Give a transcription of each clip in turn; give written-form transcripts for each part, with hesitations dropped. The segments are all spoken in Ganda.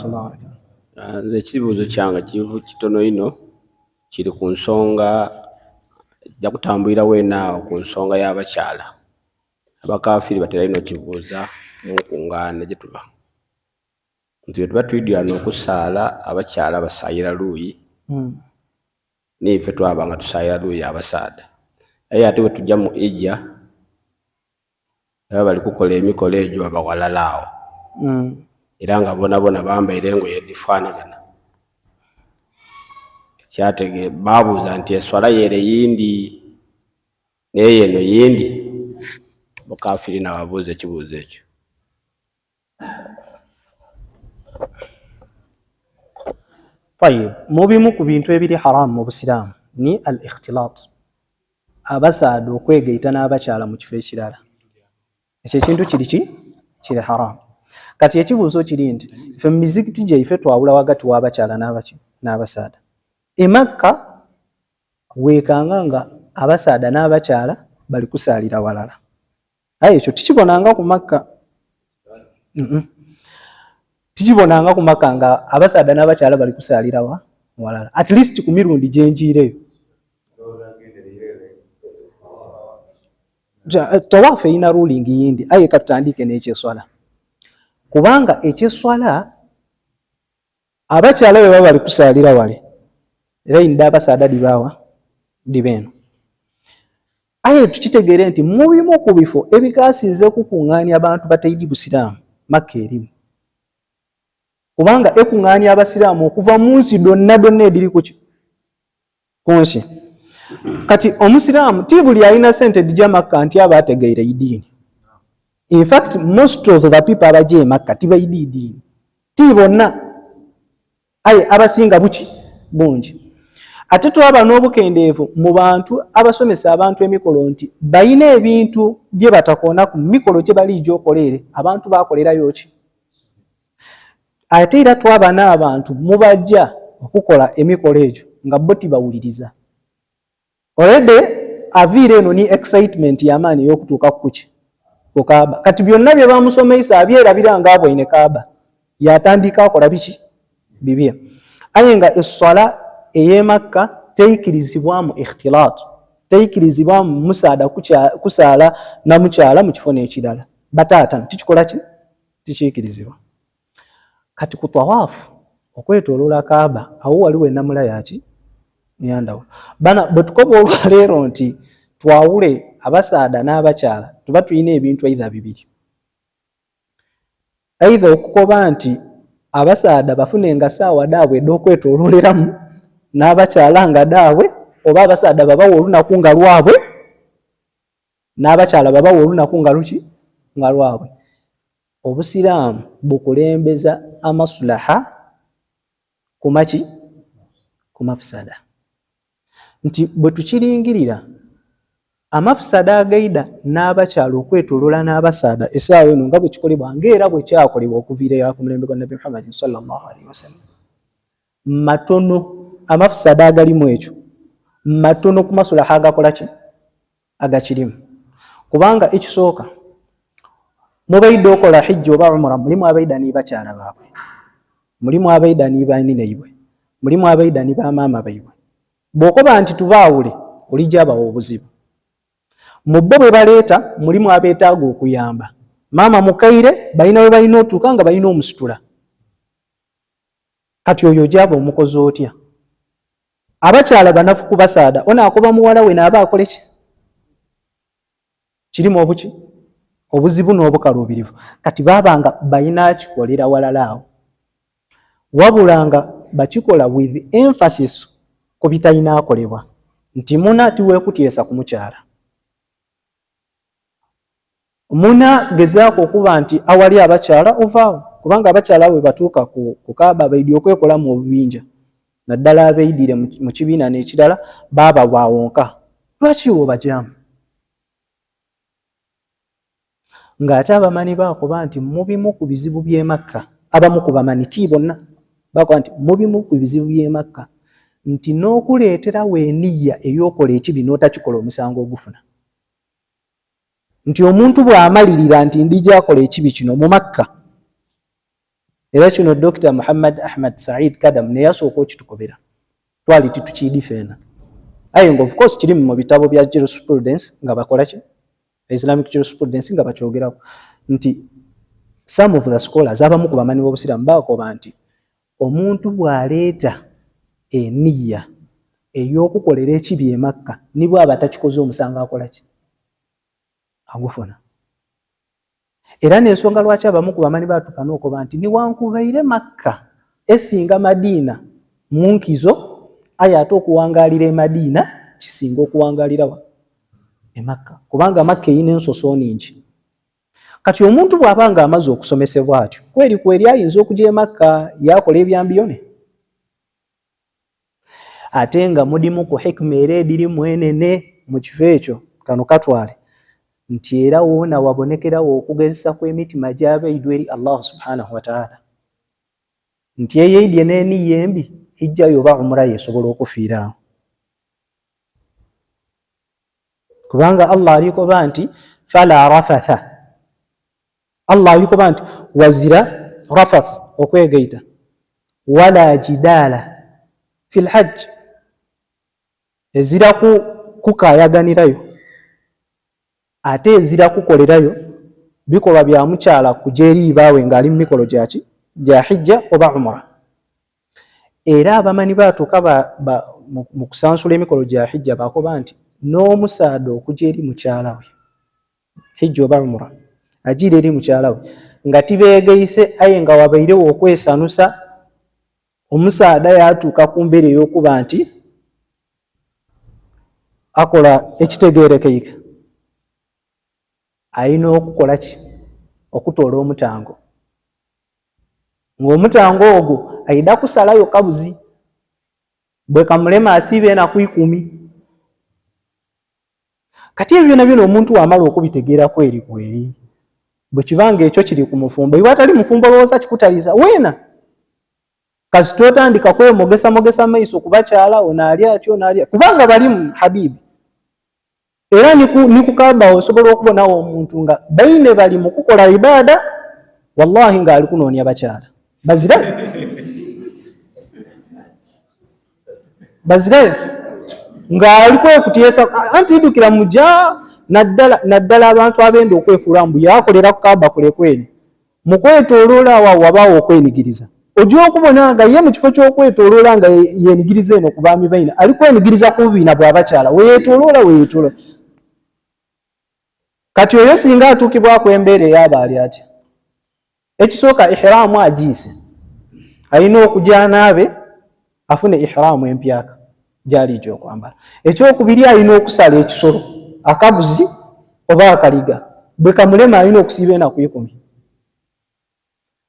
Sallallahu alaihi wasallam. Nze ekibuuzo kyange kiri kitono ino, kiri ku nsonga kijja kutambulira weene awo ku nsonga y'abakyala. Abakafiiri batera ino okibuuza mu nkungaana gyetuba nti bwetuba twidwire okusaala, abakyala basaayira luuyi niife twaba nga tusaayira luuyi abasaadha. Aye ate bwetujja mu ijja, baba bali kukola emikolo egyo baba walala awo era nga bonabona bambaire engoye edifaanagana. Kyatege babuuza nti eswala yeere yindi n'eyo eno yindi? Abakafiiri nababuuza ekibuuzo ekyo. Tayib, mubimu ku bintu ebiri haramu mu Busiraamu ni al ikhtilat, abasaadha okwegaita n'abakyala mu kifo ekirala. Ekyo ekintu kiri ki? Kiri haramu. Kati ekibuuzo kiri nti ffe mu mizikiti gyaife twawula wagati w'abakyala n'abaki n'abasaadha. E Makka weekanga nga abasaadha n'abakyala bali kusaalira walala. Aye ekyo tikibonanga ku Makka. Tikibonanga ku Makka nga abasaadha n'abakyala bali kusaalira wa walala. At least ku mirundi gye njiireyo. Tawaafu erina ruling yindi, aye katutandike n'ekyeswala. Kubanga ekyeswala abakyala bwe baba bali kusaalira wale, line dh'abasaadha dhibaawa dhiba eno. Aye tukitegeere nti mu bimu ku bifo ebikasinze okukungaania abantu bataidi Busiraamu, Makka erimu. Kubanga ekungaania Abasiraamu okuva mu nsi donna donna ediri kuki ku nsi. Kati Omusiraamu ti buli alina sente dhija Makka nti aba ategeire idiini. In fact, most of the people abaja e Makka tibaidi idiini. Ti bonna, aye abasinga buki bungi. Ate twaba n'obukendeevu mu bantu abasomesa abantu emikolo nti balina ebintu bye batakoona ku mikolo gye baliija okola ere, abantu bakolerayo ki? Ate era twaba n'abantu mubajja okukola emikolo egyo nga bo tibawuliriza. Already aviire eno ni excitement y'amaani ey'okutuuka kuki ku Kaaba. Kati byonna bye bamusomeisa abyerabira nga abwaine Kaaba, yatandika akola biki bibye. Aye nga esswala ey'e Makka teikirizibwamu ikhtilat, teikirizibwamu musaadha kusaala na mukyala mu kifo n'ekirala. Bataata tikikola ki? Tikiikirizibwa. Kati ku tawaafu okwetooloola Kaaba awo waliwo enamula yaki yandawulo. Bana bwe tukoba olwaleero nti twawule abasaadha n'abakyala tuba tulina ebintu aidha bibiri. Aidha okukoba nti abasaadha bafune nga saawa dhaabwe edh'okwetoolooleramu n'abakyala nga dhaabwe, oba abasaadha babawe olunaku nga lwabwe n'abakyala babawe olunaku nga luki nga lwabwe. Obusiraamu bukulembeza amasulaha kumaki ku mafusada. Nti bwe tukiringirira amafusada agaida n'abakyala okwetoloola n'abasaadha essaawa eno nga bwe kikolebwa ng'era bwe kyakolebwa okuviira irala ku mulembe gwa Nabbi Muhammad sallallahu alaihi wasallam, matono amafusada agalimu ekyo matono ku masulaha agakola ki agakirimu. Kubanga ekisooka mubaidde okola hijja oba umra mulimu abaida ni bakyala baabwe, mulimu abaida ni baani naibwe, mulimu abaida ni bamaama baibwe. Bw'okoba nti tubaawule olijja abawa obuzibu. Mu bo bwe baleeta mulimu abeetaaga okuyamba. Maama mukaire balina we balina otuuka nga balina omusitula. Kati oyo ojaba omukozi otya? Abakyala banafu ku basaadha, ono akoba muwala we naaba akole ki? Kirimu obuki? Obuzibu n'obukaluubirivu. Kati baaba nga balina kikolera walala awo. Wabula nga bakikola with emphasis ku bitalina akolebwa. Nti muna tiweekutyesa ku mukyala. Muna gezaako okuba nti awali abakyala ovaawo, kubanga abakyala bwe batuuka ku Kaaba baidye okwekolamu obubinja, naddala abeidire mu kibiina n'ekirala baaba bwawonka. Lwaki iwe obajaamu? Ng'ate abamani baakoba nti mu bimu ku bizibu by'e Makka, abamu ku bamani ti bonna, baakoba nti mu bimu ku bizibu by'e Makka nti n'okuleeterawo eniya ey'okola ekibi n'otakikola omusango ogufuna. Nti omuntu bw'amalirira nti ndija akola ekibi kino mu Makka, Era kino Dr. Muhammad Ahmad Said Kadam neyasooka okitukobera, twali titukiidi feena, aye nga of course kiri mu bitabo bya jurisprudence nga bakola ki, Islamic jurisprudence, nga bakyogerako nti some of the scholars, abamu ku bamanyi b'obusiraamu, bakoba nti omuntu bw'aleeta eniya ey'okukolera ekibi e Makka, ni bw'aba takikoze, omusango akola ki? Agufuna. Era n'ensonga lwaki abamu ku bamanyi batuuka n'okuba nti niwankubaire Makka esinga Madiina mu nkizo, aye ate okuwangaalira e Madiina kisinga okuwangaalira wa? E Makka, kubanga Makka eyina ensoso ningi. Kati omuntu bw'aba nga amaze okusomesebwa atyo, kweri kweri ayinza okuja e Makka yakola ebyambiyone, ate nga mulimu ku hikima era edirimu enene mu kifo ekyo. Kano katwale nti era woona wabonekerawo okugezesa kw'emitima gy'abaidu eri Allahu subhanahu wataala, nti eyeidye n'eniya embi, hijjayo oba umura yesobola okufiira awo, kubanga Allah alikoba nti fala rafatha, Allah alikoba nti wazira rafath, okwegaita, wala jidaala fi lhajj, ezira kukayaganirayo, ate ezira kukolerayo bikolwa bya mukyala kuja eri ibaawe ng'ali mu mikolo gyaki? Gya hijja oba umura. Era abamanyi batuuka mu kusansula emikolo gya hijja, bakoba nti n'omusaada okuja eri mukyala we hijja oba umura, agiira eri mukyala we nga tibeegeise, aye nga wabairewo okwesanusa, omusaada yatuuka ku mbeera ey'okuba nti akola ekitegeerekeika, ayina okukola ki? Okutoola omutango, ng'omutango ogwo ayida kusalayo kabuzi, bwe kamulema asiiba enaku 10. Kati ebyo byona byona omuntu wamala okubitegeera kweri kweri, bwe kibanga ekyo kiri ku mufumbo, iwe atali mufumbo olowooza kikutaliza weena? Kasita otandika kwemogesa mogesa maiso ku bakyala, ono ali atyo, ono ali, kubanga balimu habibi. Era nikukaba osobola okubonawo omuntu nga baine bali mu kukola ibaada, wallahi ng'ali kunoonya bakyala, bazirayo, bazirayo, ng'ali kwekutyesa anti idukira muja, naddala naddala abantu abenda okwefuula mbu yakolera kukaba kule kwene mu kwetooloola awo wabaawo okwenigiriza. Ojja okubona nga ye mu kifo ky'okwetooloola nga yenigiriza eno ku baami baina, ali kwenigiriza ku bubiina bw'abakyala, weyeetooloola, weyeetooloola. Kati oyo singa atuukibwako embeera eyaba ali atya? Ekisooka, ihiraamu agiise, alina okuja anaabe afune ihiraamu empyaka gyali gyokwambala. Ekyokubiri, alina okusala ekisolo, akabuzi oba akaliga. Bwe kamulema, alina okusiiba enaku 10,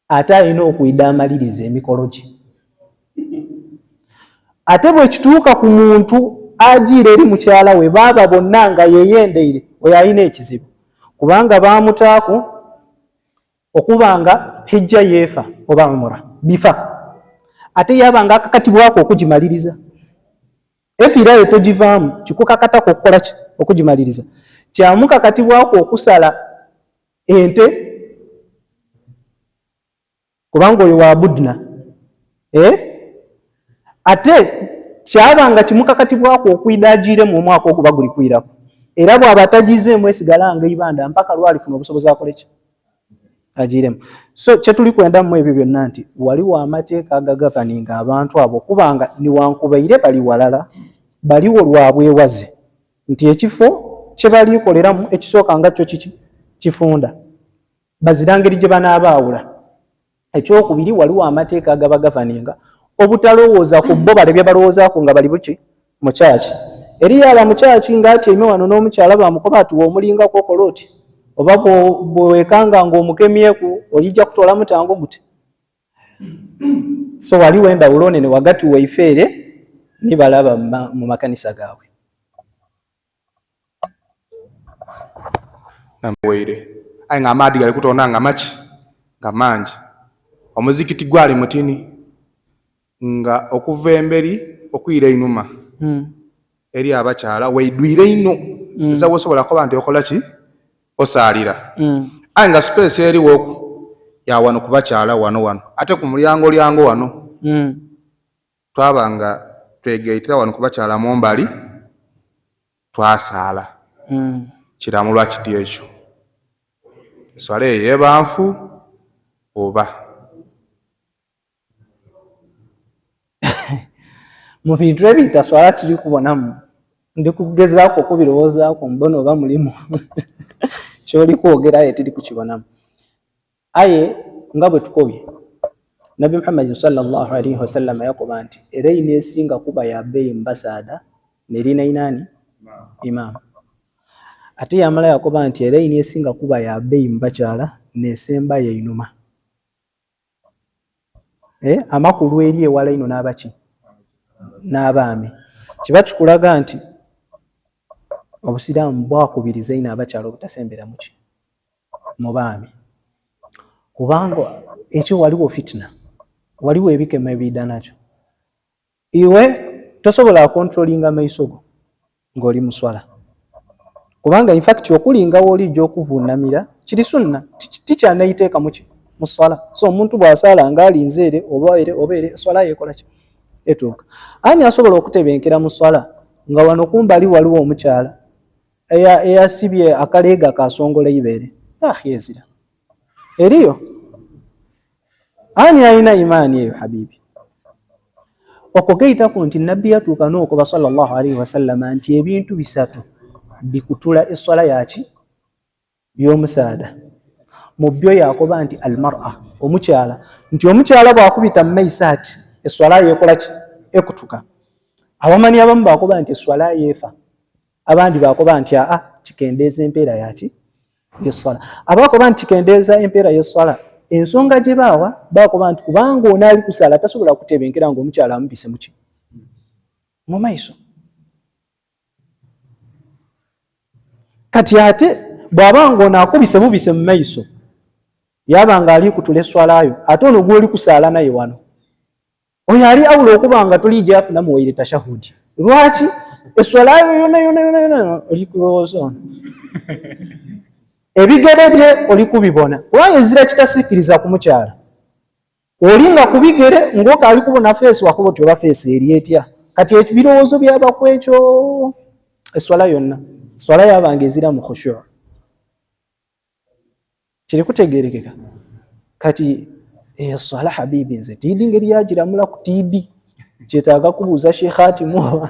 ate alina okwida amaliriza emikolo gye. Ate bwe kituuka ku muntu agiira eri mukyala we, baaba bonna nga yeyendeire, oyo alina ekizibu, kubanga bamutaaku okuba nga hijja yeefa oba umura bifa, ate yaba nga akakatibwako okugimaliriza. Efiirayo togivaamu, kikukakatako okukola ki? Okugimaliriza. Kyamukakatibwako okusala ente, kubanga oyo wa budna, eh? Ate kyaba nga kimukakatibwako okwida agiiremu omwaka oguba guli kwirako, era bw'aba atagizeemu esigala nga ibanda mpaka lwalifuna obusobozi akole ki? Agiiremu. So kyetuli kwendamu ebyo byonna nti waliwo amateeka agagavaninga abantu abo, kubanga niwankubaire bali walala, baliwo lwa bwewaze nti ekifo kye balikoleramu ekisooka nga kyo kiki? Kifunda, bazira ngeri gye banaabaawula. Ekyokubiri, waliwo amateeka agabagavaninga obutalowooza ku bo bale bye balowoozaako nga bali buki? Mukyaki. Eriyo aba mukyaki ng'atyaime wano n'omukyala, bamukoba ati w'omulingako okola oti, oba bwewekanga ng'omukemyeku olijja kutoola mutango guti. So waliwo endawulo nene wagati waife ere ni balaba mu makanisa gaabwe. Waire aye nga amaadhi gali kutoona nga maki? Nga mangi. Omuzikiti gwali mutini, nga okuva emberi okwira einhuma eri abakyala weidwire inho, eza wosobola kuba nti okola ki? Osaalira. Aye nga space eriwoku. Ya wano ku bakyala wano wano ate ku mulyango lyango wano. Twaba nga twegaitira wano ku bakyala mumbali twasaala. Kiramulwa kiti ekyo eswala eyo eba nfu oba? Mu bintu ebiyita swala tiri kubonamu, ndi kugezaako okubirowoozaako mbona oba mulimu kyoli kwogera, aye tiri kukibonamu. Aye nga bwe tukobye, Nabbi Muhammadi sallallahu alaihi wasallama yakoba nti eraini esinga kuba ya bbeeyi mu basaadha nerinainani imaamu, ate yamala yakoba nti eraini esinga kuba ya bbeeyi mu bakyala nesembayo einuma. Amakulu eri ewala ino n'abaki n'abaami, kiba kikulaga nti obusiraamu bwakubiriza ino abakyala obutasembera muki mu baami, kubanga ekyo waliwo fitina, waliwo ebikemo ebida nakyo. Iwe tosobola kontrolinga maiso go ng'oli muswala, kubanga infact okulinga wolijja okuvunamira kiri sunna, tikyanaiteeka muki muswala. So omuntu bw'asaala ng'alinze ere oba ere oba ere, eswala yekola ki etuuka. Ani asobola okutebenkera mu swala nga wano kumbali waliwo omukyala eyasibye akaleega kasongola ibeere? Akhi, ezira eriyo ani alina imaani eyo habibi? Okugaitaku nti nabbi yatuuka n'okuba sallallahu alaihi wasallama nti ebintu bisatu bikutula eswala yaki y'omusaada. Mu byo yakoba nti almar'a, omukyala, nti omukyala bw'akubita mu maiso ati eswala yekola ki ekutuka. Abamanyi abamu bakoba nti eswala yeefa, abandi bakoba nti aa kikendeeza empeera yaki yeswala. Abakoba nti kikendeeza empeera yeswala, ensonga gye baawa bakoba nti kubanga ono ali kusaala tasobola kutebenkera ng'omukyala amubise muki mu maiso. Kati ate bw'aba ng'ono akubise bubise mu maiso, yaba nga ali kutula eswalayo, ate ono gw'oli kusaala naye wano oyo ali awula okuba nga tuli gyafuna muwaire tashahudi, lwaki eswalayo yona yona yona yona oli kulowooza ono ebigere bye oli kubibona, kubanga ezira kitasikiriza ku mukyala oli nga kubigere ng'okaali kubona feesi wakuba oti oba feesi eri etya. Kati ebirowoozo byaba ku ekyo eswala yonna, eswala yabanga ezira mu khushu. Kiri kutegerekeka? Kati eswala habibi nze tiidi ngeri yagiramula ku tiidi, kyetaaga kubuuza Sheikh Atimu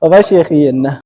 oba sheikh yenna.